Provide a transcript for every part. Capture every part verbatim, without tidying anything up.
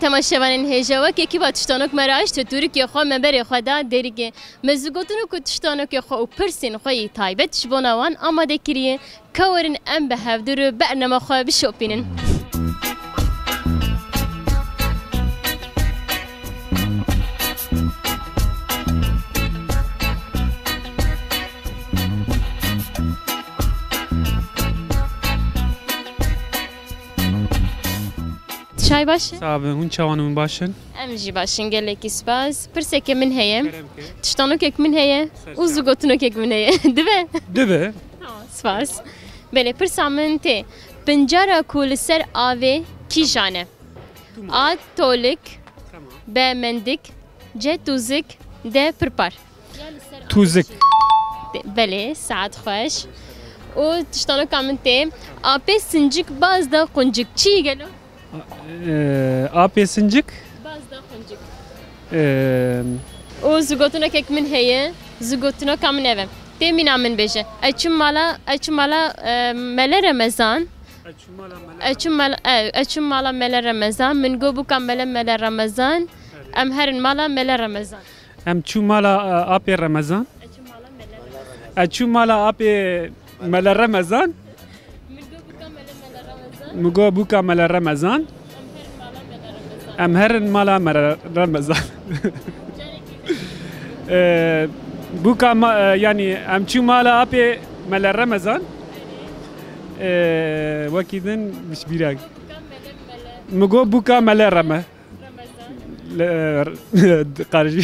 Temaşevanên hêja, wekî kîva tiştanok me re aşt, tûrikê xwe me berê xwe da derîkê. Me zû gotin ku tiştanokê xwe û pirsên xwe yî taybet ji bona wan amade kiriye. Ka werin em bi hevdu re bernama xwe bişopînin. Çay baş e? Sax bin, hûn çawan hûn baş in? Em jî baş in, gelekî spas. Pirseke min heye. Kerem ke. Tiştanokek min heye. Ser û çav. Zû gotinokek min heye. Dibe? Dibe. Tamam, spas. Belê, pirsa min tê. Pincara ku li ser avê kîjan e? Tûma. A tolik, tamam. B mendik, C tûzik, D pirpar. Tûzik. Belê, saet xweş. Û tiştanoka min tê. Apê sincik baz da quncik. Çi ye gelo? Ee, apê sincik. Baz da quncik. Ee, Û zû gotinokek min heye. Zû gotinoka min ev e. Tê mîna min bêje. Ez çûm mala, ez çûm mala, e, Mele Remezan. Ez çûm mala Mele Ez çûm mala, e, ez çûm mala Mele Remezan. Min got bûka Mele, Mele Remezan. Em herin mala Mele Remezan. Em çû mala, e, apê Remezan. Ez çû mala Mele Remezan. Ez çû mala apê Mele Remezan. Min got bûka Mele, Mele Remezan. Min got bûka Mele Remezan. Em herin mala Mele Remezan. Em herin mala Mele Remezan. Carekî din. E, bûka ma-, e, yanî em çû mala apê Mele Remezan. E, wekî din bişbîrek. Min got bûka Mele, Mele. Min got bûka Mele Reme. Remezan. Le-, qarjî.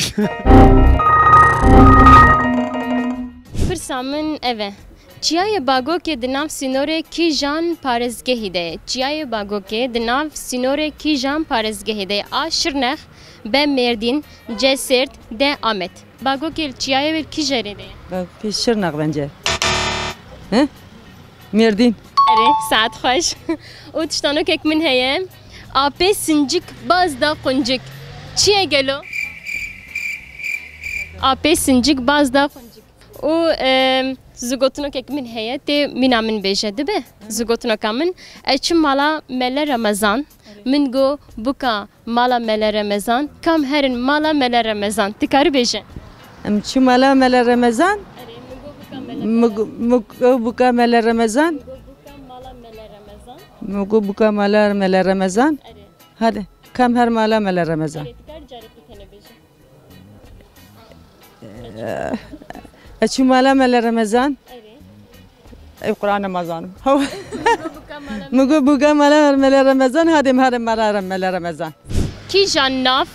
Pirsa min ev e. Çiyayê Bagokê di nav sînorê kîjan parêzgehî de ye? Çiyayê Bagokê di nav sînorê kîjan parêzgehê de ye? A Şirnex, B Mêrdîn, C Sêrt, D Amed. Bagokê li çiyayê wê li kî jerê de ye? Bagokê Şirnex bence. He? Mêrdîn. Erê, saet xweş. Û tiştanokek min heye. Apê sincik baz da quncik. Çi ye gelo? Apê sincik baz da quncik. Û, e, zû gotinokek min heye, tê mîna min bêje dibe. Zû gotinoka min. Ez çûm mala Mele Remezan. Min got bûka mala Mele Remezan, kam herin mala Mele Remezan? Ti karî bêje. Em çû mala Mele Remezan? Erê, min got bûka Mele Remezan. Min got bûka Mele Remezan. Min got bûka mala Mele Remezan. Min got bûka mala Mele Remezan. Erê. Hadi, kam her mala Mele Remezan? Erê, ti karî carekî tenê bêje. Ez çû mala Mele Remezan. Erê. Ev Qur'an nizanim. Min got bûka mala Mele Remezan, hadi em herin mala Mele Remezan. Kîjan nav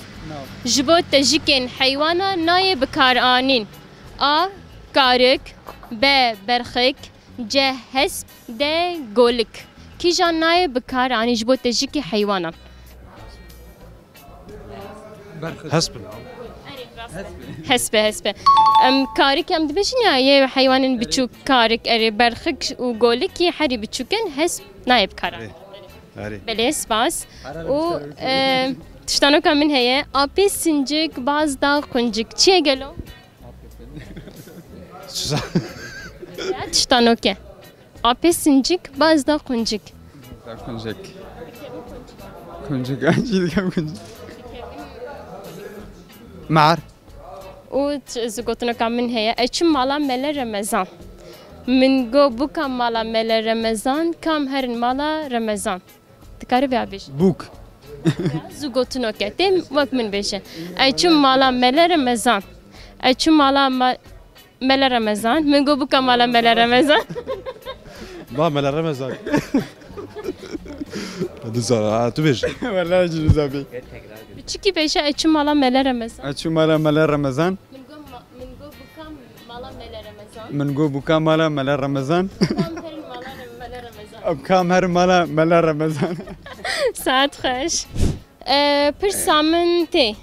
ji bo tejikên heywana nayê bikaranîn? A karik, B berxik, C hesp, D golik. Kîjan nayê bikaranîn ji bo tejikê heywanan? Hesp in. Hesp e, hesp e. Em karik em dibêjin ya, yê heywanên biçûk, karik, erê, berxik û golik yê herî biçûk in, hesp nayê bikaranîn. Erê. Erê. Belê, spas. Û, e, tiştanoka min heye, apê sincik, baz da quncik. Çi ye gelo? Çi za- Ya, tiştanoke. Apê sincik, baz da quncik. Da quncik. Quncik, ay, çi dikem quncik. Mar. Û ç-, zû gotineka min heye. Ez çûm mala Mele Remezan. Min got bûka mala Mele Remezan, kam herin mala Remezan? Dikarî vê bêjî. Bûk. Zû gotinoke. Tê wek min bêje. Ez çûm mala Mele Remezan. Ez çûm mala ma-, Mele Remezan. Min got bûka mala Mele Remezan. Ma Mele Remezan. Dizana, ha, tu bêje. Wele, ez jî nizanî. Biçikî bêje, ez çûm mala Mele Remezan. Ez çûm mala Mele Remezan. Min got ma-, min got bûka mala Mele Remezan. Min got bûka mala Mele Remezan. Kam herin mala Mele Remezan. Kam herin mala Mele Remezan. Saet xweş. E, pirsa min tê.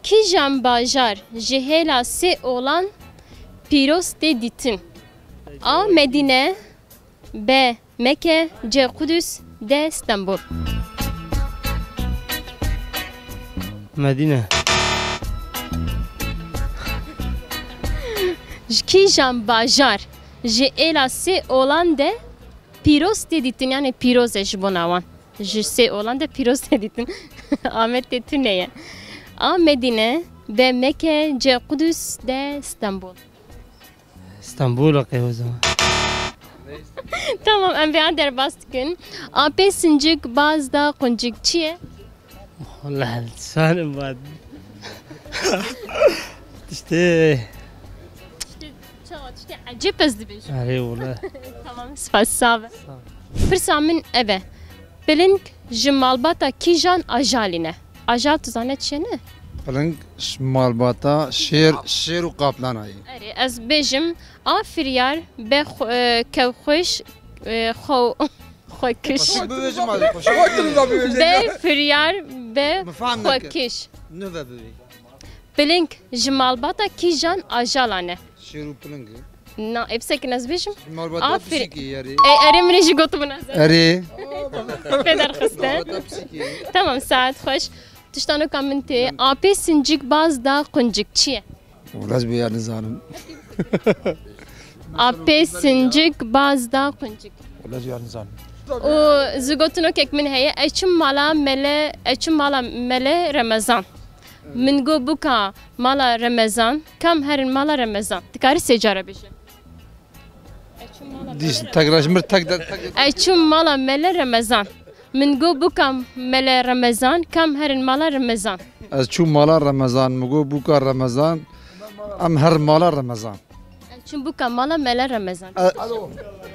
Kîjan bajar ji hêla sê olan pîroz tê dîtin? A Medîne, B Meke, C Qudus, D Stenbol. Medîne. Ji kîjan bajar ji êla sê olan de pîroz tê dîtin, yanî pîroz e ji bona wan? Ji sê olan de pîroz te dîtin. Amed tê tune ye. A Medîne, B Mekke, C Qudus, D Stenbol. Stenbol qey o zaman. Tamam, em vê an derbas dikin. A pê sincik, baz da quncik çi ye? Wala, salim bad. Tiştê. Tiştê çawa, tiştê ecêb ez dibêjim. Erê, wala. Tamam, spas, sağ be. Sağ ol. Pirsa min ev e. Piling ji malbata kîjan ajalî ne? Ajal tu zane çi ye ne? Piling ji malbata şêr, şêr û qaplana ye. Erê, ez bêjim, A firyar, B xwe-, e, kevxweş, e, xwe-, xwekiş. Xweşik bibêjim, hadi, xweşik bibêjim. B firyar, B xwekiş. Nûve bibê. Piling ji malbata kîjan ajalan e? Şêr û piling e. Na, ê, pisekin ez bêjim. Ji malbata pisîkê ye, erê. E, erê, min ê jî gotibû, ez. Erê. Pê derxiste. Malbata pisîkê ye. Tamam, saet xweş. Tiştanoka min tê. A pê sincik, baz da quncik çi ye? Wala ez bêya nizanim. A pê sincik, baz da quncik. Wala ez bêya nizanim. Û zigotinokek min heye, ez çûm mala mele, ez çûm mala mele Remezan. Min got, bûka mala Remezan, kam herin mala Remezan. Dikarî sê cara bêje. Dîs, tekrar ji mir tek de, tek de. Ez çûm mala mele Remezan. Min got, bûka mele Remezan, kam herin mala Remezan. Ez çûm mala Remezan, min got, bûka Remezan, em herin mala Remezan. Ez çûm bûka mala mele Remezan. E,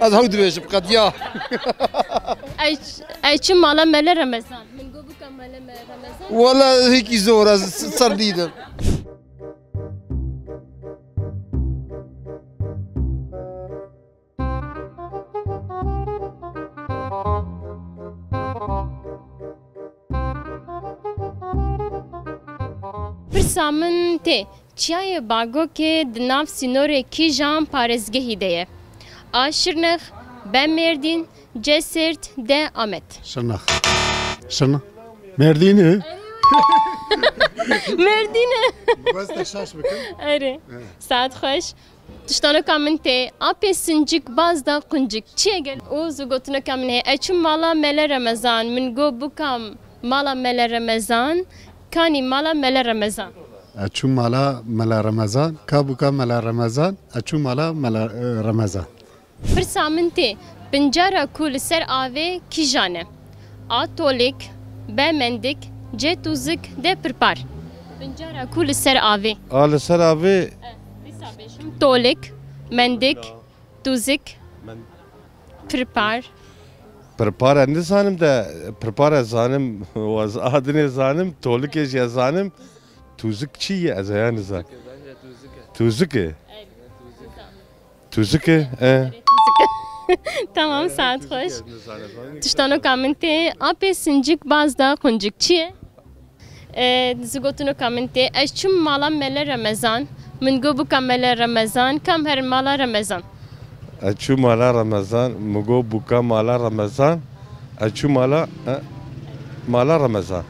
ez hew dibêjim, qediya. Ez, ez çûm mala mele Remezan. Min got, bûka mele me-, Remezan. Wala hêkî zor, ez ser dîdim. Pirsa min tê, çiyayê Bagokê di nav sînorê kîjan parêzgehî de ye? A Şirnex, B Mêrdîn, C Sêrt, D Amed. Şirnex. Şirnex. Mêrdîn e? Mêrdîn e. Bes te şaş bikin. Erê. He. Saet xweş. Tiştanoka min tê, apê sincik, baz da quncik. Çi ye gelo? Û zû gotineka min heye. Ez çûm mala Mele Remezan. Min got, bûka mala Mele Remezan, kanî mala Mele Remezan. Ez çûm mala Mele Remezan, ka bûka Mele Remezan, ez çûm mala Mele, e, Remezan. Pirsa min tê, pincara ku li ser avê kîjan e? A tolik, B mendik, C tûzik, D pirpar. Pincara ku li ser avê. A li ser avê. E, dîsa bêjim. Tolik, mendik, tûzik, Men- pirpar. Pirpar ez nizanim de, pirpar ez zanim, ez adinê zanim, tolikê jî ez zanim. Tûzik çi ye? Ez aya nizanim. Tûzik e. Tûzik e, e. Tamam, saet xweş. Tiştanoka min tê, apê sincik, baz da quncik. Çi ye? E, zû gotinoka min tê. Ez çûm mala Mele Remezan. Min got, bûka Mele Remezan, kam herin mala Remezan. Ez çûm mala Remezan, min got, bûka mala Remezan. Ez çûm mala, e, mala Remezan.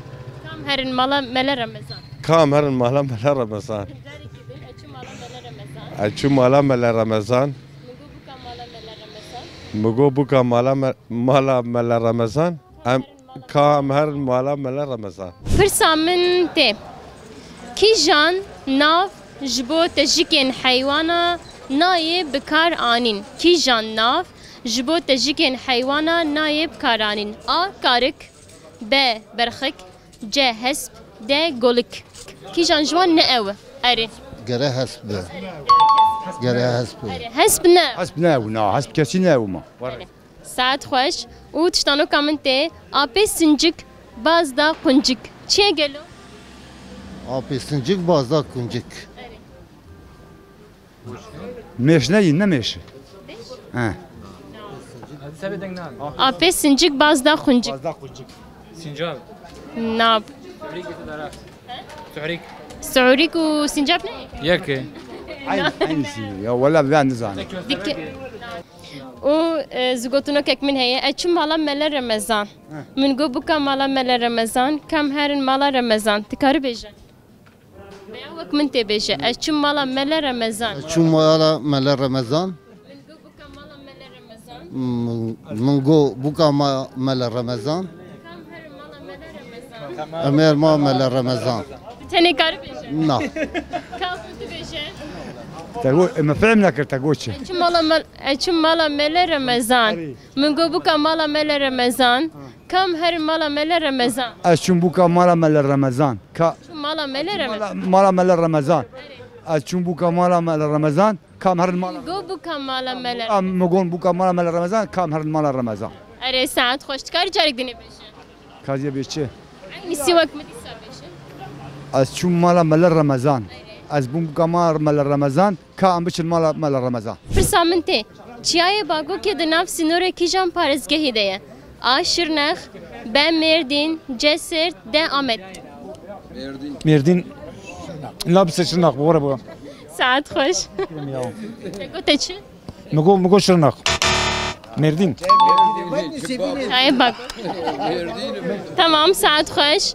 Kam herin mala Mele Remezan. Kam herin mala Mele Remezan. Carekî din, ez çûm mala Mele Remezan. Ez çûm mala Mele Remezan. Min got, bûka mala Mele Remezan. Min got, bûka mala Me-, mala Mele Remezan. Em, kam herin mala Mele Remezan. Pirsa min tê. Kîjan nav ji bo tejikên heywana nayê bikaranîn? Kîjan nav ji bo tejikên heywana nayê bikaranîn? A karik, B berxik, C hesp, D golik. Kîjan ji wan ne ew e? Erê. Gere hesp be. Gere hesp be. Erê, hesp ne? Hesp ne ew, na, hesp kesî ne ew ma. Erê. Saet xweş. Û tiştanoka min tê, apê sincik, baz da quncik. Çi ye gelo? Apê sincik, baz da quncik. Mêş ne yî, ne mêş? He. Apê sincik, baz da quncik. Baz da quncik. Sincab. Nab. Suhrik. Suhrik û sincab ne? Yek e. Aynı, aynısı. Ya wala ben nizanim. Dike-, û, e, zû gotinokek min heye. Ez çûm mala Mele Remezan. Heh. Min got, bûka mala Mele Remezan, kam herin mala Remezan. Dikarî bêje. Veya wek min tê bêje. Ez çûm mala Mele Remezan. Ez çûm mala Mele Remezan. Min got, bûka mala Mele Remezan. Min, min got, bûka ma-, Mele Remezan. Kam Em ê mala Mele Remezan. Tenê kar bêje. Na. Ka tu bêje. Te got, e, me fehm nekir, te got çi? Eçûm mala Mel-, eçûm mala Mele Remezan. Erê. Min got bûka mala Mele Remezan. Kam herin mala Mele Remezan. Ez çûm bûka mala Mele Remezan. Ka Çûm mala Mele Remezan. Mala, mala Mele Remezan. Ez çûm bûka mala Mele Remezan. Kam herin mala. Go bûka mala Mele. Am, mi gon bûka mala Mele Remezan, kam herin mala Remezan. Erê, saet xweş. Dikarî carek dinê bêje? Kaziye bê çi? Eynî sî wek min dîsa bêje. Ez çûm mala Mele Remezan. Ez bûm bûka mala Mele Remezan, ka em biçin mala Mele Remezan. Pirsa min tê. Çiyayê Bagokê di nav sînorê kîjan parêzgehê de ye? A Şirnex, B Mêrdîn, C Sêrt, D Amed. Mêrdîn. La bi Şirnex, bi were bi. Saet xweş. Te gote çi? Mi got, mi got Şirnex. Mêrdîn. Çiyayê Bagokê. Tamam, saet xweş.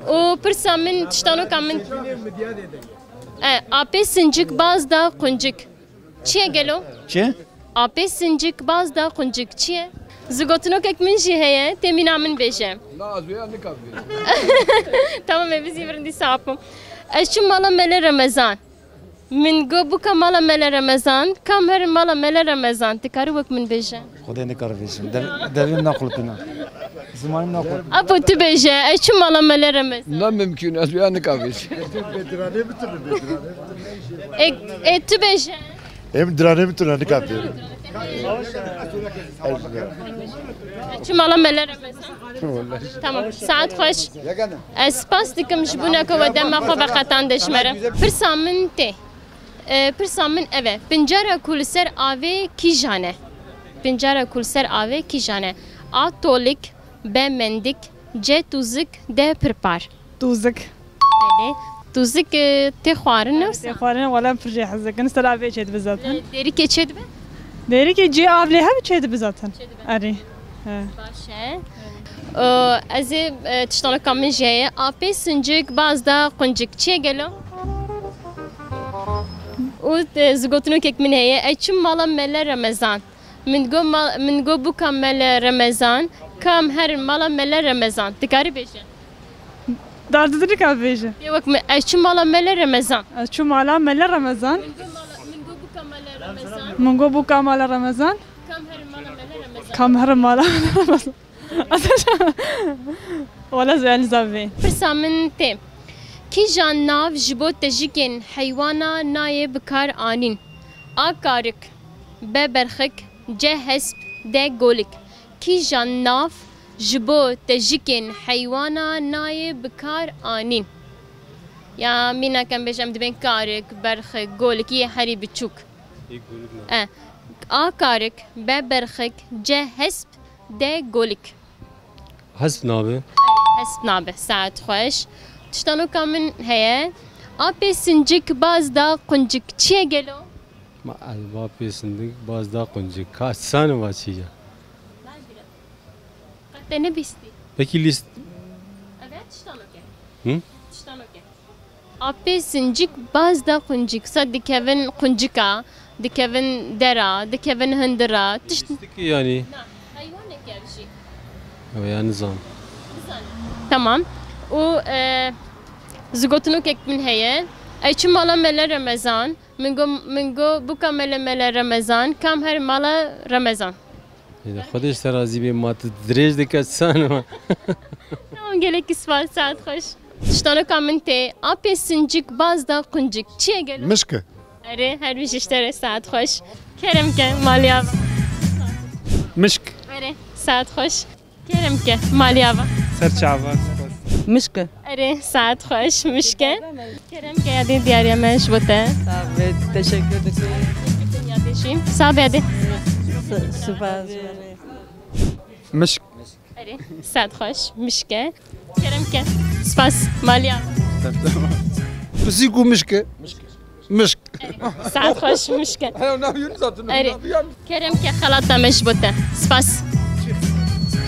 Û pirsa min, tiştanoka min. E, apê sincik baz da quncik. Çi ye gelo? Çi? Apê sincik baz da quncik. Çi ye? Zigotinokek min jî heye, tê mîna min bêje. Na, ez vêya nikam bêjim. Tamam, ez vî zî virindî sapim. Ez çûm mala Mele Remezan. Min got bûka mala Mele Remezan, kam herin mala Mele Remezan? Dikarî wek min bêje? Xwedê nikare bêjim. Dev-, devê min naxulipîne. Zimanê min naxulipîne. Apo tu bêje, ez çûm mala Mele Remezan. Ne mimkün, ez vêya nikam bêjim. E, e, tu bêje. Em diranê min tu ne nikapê. Çi mala Mele Remezan? Tamam. Saet xweş. Ez spas dikim ji bona ku we dema xwe veqetande ji me re. Pirsa min tê. E, pirsa min ev e. Pincara ku li ser avê kîjan e? Pincara ku li ser avê kîjan e? A tolik, B mendik, C tûzik, D pirpar. Tûzik. Belê. Tûzik, e, tê xwarin ne wisa? Tê xwarin, wela pir jê hez dikin. Ser avê çêdibe zaten. E, dêrikê çêdibe? Dêrikê cê av lê hebe çêdibe zaten. Çêdibe. Erê. He. Baş e. E, ez ê, e, tiştaneka min jî heye. Apê sincik, baz da quncik. Çi ye gelo? Û, e, zigotinokek min heye. Ez çûm mala Mele Remezan. Min got ma-, min got bûka Mele Remezan, kam herin mala Mele Remezan. Dikarî bêje? Dar didin ka bêje. Yê wek min, ez çûm mala Mele Remezan. Ez çûm mala Mele Remezan. Min got mala, min got bûka Mele Remezan. Min got bûka Mele Remezan. Kam herin mala Mele Remezan. Kam herin mala Mele Remezan. Wala ez yani zavê. Pirsa min tê. Kîjan nav ji bo tejikên heywana nayê bi kar anîn? A karik, B berxik, C hesp, D golik. Kîjan nav ji bo tejikên heywana nayê bi kar anîn? Ya mînak em bêjin, em dibên karik, berxik, golik yê herî biçûk. Yê golik ne. E, A karik, B berxik, C hesp, D golik. Hesp nabe. Hesp nabe. Saet xweş. Tiştanoka min heye. Apê sincik baz da quncik. Çi ye gelo? Ma ez ba pê sindik baz da quncik. Ka sani va çi ya? Qet te nebîstî. Peki lîst. Evet, tiştanoke. Hı? Tiştanoke. Apê sincik baz da quncik. Sa dikevin quncika, dikevin dera, dikevin hindira. Tişt- Lîstikî yanî. Na, heywanekî ev jî. Ew ya nizan. Nizan. Tamam. Û, e, zigotinokek min heye. Ey çi mala Mele Remezan. Min go, min go bûka Mele Mele Remezan. Kam her mala Remezan. Xwedê ji te razî bê, ma tu dirêj dike, çi sane ma. Tamam, gelekî spas, saet xweş. Tiştanoka min tê, apê sincik, baz da quncik. Çi ye gelo? Mişk e. Erê, her bijî ji te re, saet xweş. Kerem ke, malî ava. Mişk. Erê, saet xweş. Kerem ke, malî ava. Ser çava, spas. Mişk e. Erê, saet xweş, mişk e. Kerem ke, yadê diyariya me ji bo te. Sağ ol, teşekkür ederim. Yadê jî. Sağ be yadê. Spas. Mişk. Erê, saet xweş, mişk e. Kerem ke. Spas, malî ava. Pisîk û mişk e. Mişk. Saet xweş, mişk e. Heya, nav yûn zaten, Erê. Nav yan. Kerem ke, xelata me ji bo te. Spas.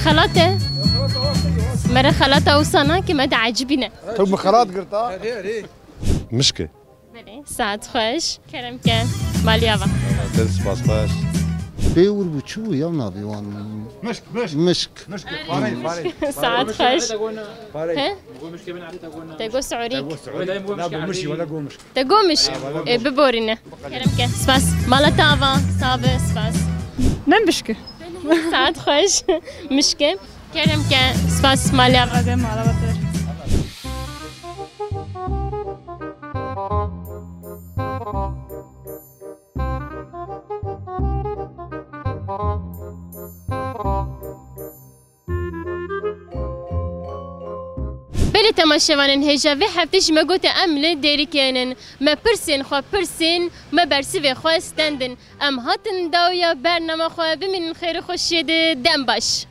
Xelat e. Me re xelata wisa nake, me diecibîne. Tu min xelat girta. Erê, erê. Mişk e. Belê, saet xweş. Kerem ke, malî ava. Te spas xweş. Ê wir bû çi bû ya navê wan? Mişk, mişk. Mişk. Mişk. Parey, parey. Saet xweş. Parey. He? Te got Siûrîk. Te got Siûrîk. Wela bû mişk. Wela bû mişk. Te got mişk. Ê, biborîne. Kerem ke. Spas. Mala te ava. Sabe. Spas. Ne mişki? Saet xweş. Mişke. Kerem ke. Spas. Mala ava. Hadi mala ava. Belê temaşevanên hêja, vê heftê jî me gote em li Dêrikê nin. Me pirsên xwe pirsên, me bersivê xwe stendin. Em hatin dawiya bernama xwe, bimînin xêr û xweşiyê de, dem baş.